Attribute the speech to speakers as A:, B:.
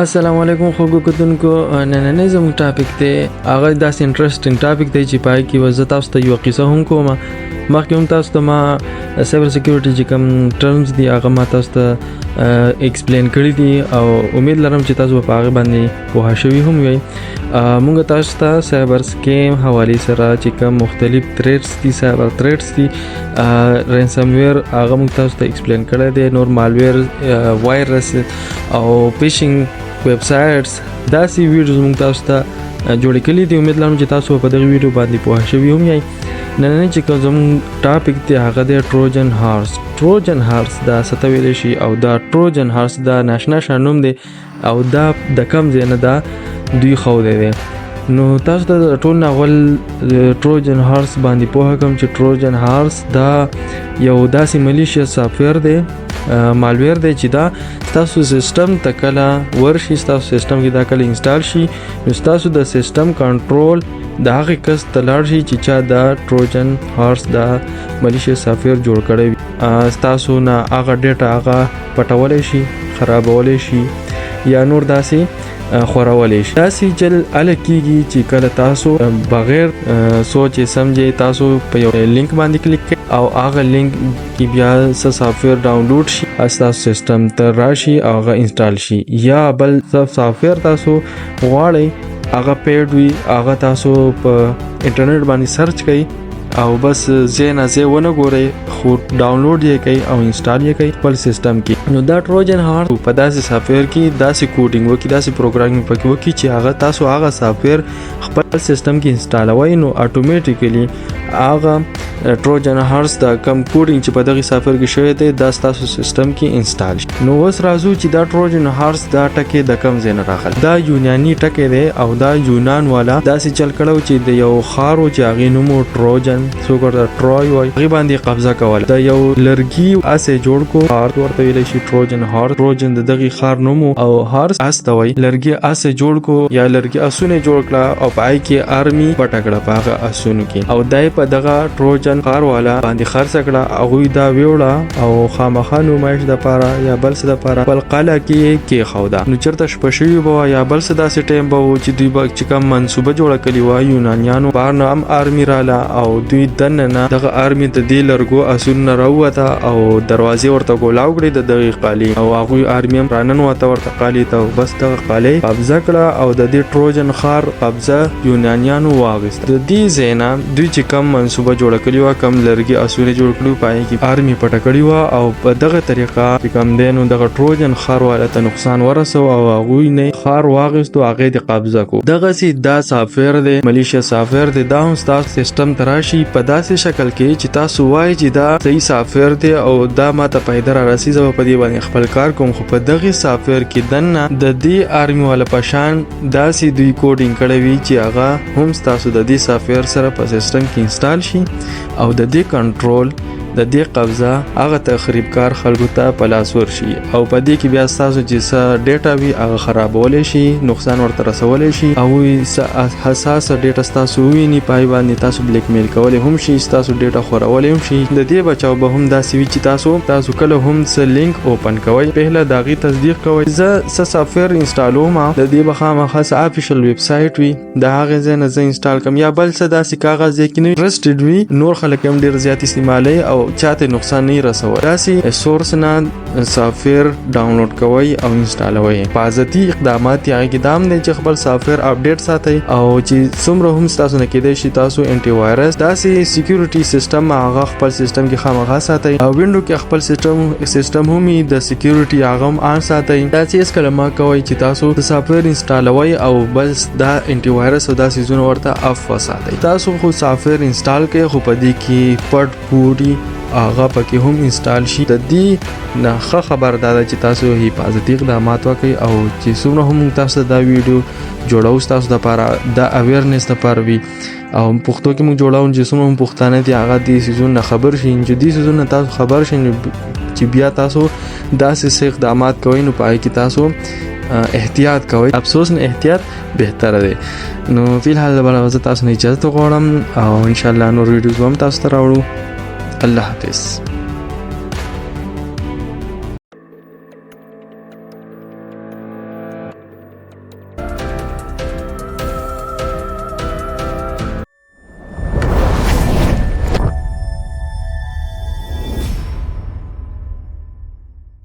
A: السلام علیکم خوږو کتونکو. نننی زموږ ټاپک دی، هغه داسې انټرېسټینګ ټاپک دی چې پای کې به زه تاسو ته یوه قصه هم کوم. مخکې هم تاسو ته ما سایبر سکیورټي چې کوم ټرمز دي، هغه ما تاسو ته ایکسپلین کړي دي او امید لرم چې تاسو به په هغه باندې پوه شوي هم یئ. موږ تاسو ته سایبر سکیم حوالې سره چې کوم مختلف تھریټس دي، سایبر تھریټس دي، رینسم ویر، هغه موږ تاسو ته ایکسپلین کړی دی، نور مالویر، وایرس او فیشینګ ویب سایټس، داسې ویډیوز موږ تاسو ته جوړې کړې دي. امید لرم چې تاسو په دغه ویډیو باندې پوه شوي هم یئ. نننی چې کوم زموږ ټاپک دی، هغه دی ټروجن هارس. ټروجن هارس دا څه ته ویلی شي او دا ټروجن هارس دا ناشنا شان نوم دی او دا د کم ځای نه دا دوی ښودی دی؟ نو تاسو ته ټول نه اول ټروجن هارس باندې پوهه کوم چې ټروجن هارس دا یو داسې ملیشیا سافټویر دی، مالویر دی چې دا ستاسو سیستم ته کله ورشي، ستاسو سیستم کې دا کله انسټال شي، نو ستاسو د سیستم کنټرول د هغې کس ته لاړ شي چې چا دا ټروجن هارس دا ملیشیا سافټویر جوړ کړی وي. ستاسو نه هغه ډیټا هغه پټولی شي، خرابولی شي یا نور داسې خورولی شي. داسې چل اله کیږي چې کله تاسو بغیر سوچ سمجھے تاسو په یو لینک باندې کلیک کړئ او هغه لینک کې بیا څه سافټویر ډاونلوډ شي، ستاسو سیستم ته راشي او هغه انسټال شي، یا بل څه سافټویر تاسو غواړئ، هغه پیډ وي، هغه تاسو په انټرنیټ باندې سرچ کړئ او بس ځای نه ځای ونه ګورئ، خو ډاونلوډ یې کوي او انسټال یې کوي خپل سیستم کې. نو دا ټروجن هارس په داسې سافټویر کې داسې کوډینګ وکړي، داسې پروګرامینګ پکې وکړي چې هغه تاسو هغه سافټویر خپل سیستم کې انسټالوئ، نو اتوماتیکلی هغه ټروجن هارس دا کم کوډینګ چې په دغه سافټویر کې شوی دی، دا ستاسو سیستم کې انسټال شي. نو اوس راځو چې دا ټروجن هارس دا ټکی د کم ځای نه راغلی. دا یوناني ټکی دی او دا یونان والا داسې چل کړو چې د یو ښار و چې هغې نوم و ټروجن، څوک ورته ټروی وایي، هغې باندې قبضه کوله. د یو لرګي اس یې جوړ کو، هارس ورته ویلی شي. ټروجن هارس، ټروجن د دغې ښار نوم او هارس اس ته وایي. لرګي اس یې جوړ کو یا لرګي اسونه یې جوړ کړه او په هغې کې ارمي پټه کړه په هغه اسونو کې او دا یې په دغه ټروجن ښار والا باندې خرڅه کړه. هغوی دا ویوړه او خامخا نمایش دپاره یا بل څه دپاره خپل قلعه کې یې کېښوده. نو چېرته شپه شوي به وه یا بل څه داسې ټایم به و چې دوی به چې کوم منصوبه جوړه کړې وه یونانیانو، بهر نه هم آرمي راله او دوی دننه دغه آرمي د دې لرګو اسونو نه راووته او دروازې ورته ګولاو کړې د دغې قلعې او هغوی آرمي هم راننوته ورته قلعې ته او بس دغه قلعه قبضه کړه او د دې ټروجن ښار قبضه یونانیانو واخیسته. د دې ځای نه دوی چې کوم منصوبه جوړه کړې وه، کوم لرګي اسونه جوړ کړي، په هغې کې آرمي پټه کړې وه او په دغه طریقه چې کوم دی، نو دغه ټروجن ښار والا ته نقصان ورسو او هغوی نه ښار واخیستو، هغې دې قبضه کو. دغسې دا سافټویر دی، ملیشیا سافټویر دی، دا هم ستاسو سیستم ته راشي په داسې شکل کې چې تاسو وایئ چې دا صحیح سافټویر دی او دا ماته پیدا را رسي، زه به په دې باندې خپل کار کوم. خو په دغې سافټویر کې دننه د دې آرمي والا په شان داسې دوی کوډینګ کړی وي چې هغه هم ستاسو د دې سافټویر سره په سیستم کې انسټال شي او د دې کنټرول، د دې قبضه هغه تخریبکار خلکو ته په لاس ورشي او په دې کې بیا ستاسو چې څه ډیټا وي، هغه خرابولی شي، نقصان ورته رسولی شي او څه حساسه ډیټا ستاسو وویني، په هغې باندې تاسو بلیک میل کولی هم شي، ستاسو ډیټا خورولی هم شي. د دې بچاو به هم داسې وي چې تاسو کله هم څه لینک اوپن کوئ، پهله د هغې تصدیق کوئ. زه څه سافټویر انسټالوم، د دې به خامخا څه افیشل ویب سایټ وي، د هغې ځای نه زه انسټال کوم یا بل څه داسې کاغذ ځای کې نه ټرسټډ وي، نور خلک هم ډېر زیات استعمالوي او چاته نقصان نه رسوي، داسې سورس نه سافټویر ډاونلوډ کوئ او انسټالوئ. حفاظتي اقدامات یې هغې کې دا هم دی چې خپل سافټویر اپډیټ ساتئ او چې څومره هم ستاسو نه کېدای شي، تاسو انټي وایرس، داسې سکیورټي سیستم هغه خپل سیستم کې خامخا ساتئ او وینډو کې خپل سیستم هم د سکیورټي هغه هم آن ساتئ. داسې هېڅکله مه کوئ چې تاسو د سافټویر انسټالوئ او بس دا انټي وایرس او دا څیزونه ورته اف وساتئ. تاسو خو سافټویر انسټال کړئ، خو په دې کې پټ کوډي هغه پکې هم انسټال شي. د دې نه ښه خبر دا ده چې تاسو حفاظتي اقدامات وکړئ او چې څومره هم تاسو دا ویډیو جوړو، ستاسو دپاره دا اویرنس دپاره وي او پښتو کې موږ جوړو چې څومره هم پښتانه دي، هغه دې څیزونو نه خبر شي. چې دې څیزونو نه تاسو خبر شئ، چې بیا تاسو داسې څه اقدامات کوئ، نو په هغې کې تاسو احتیاط کوئ. افسوس نه احتیاط بهتره دی. نو فی الحال لپاره زه تاسو نه اجازه غواړم او ان شاء الله نور ویډیوز هم تاسو ته راوړو. الله حافظ.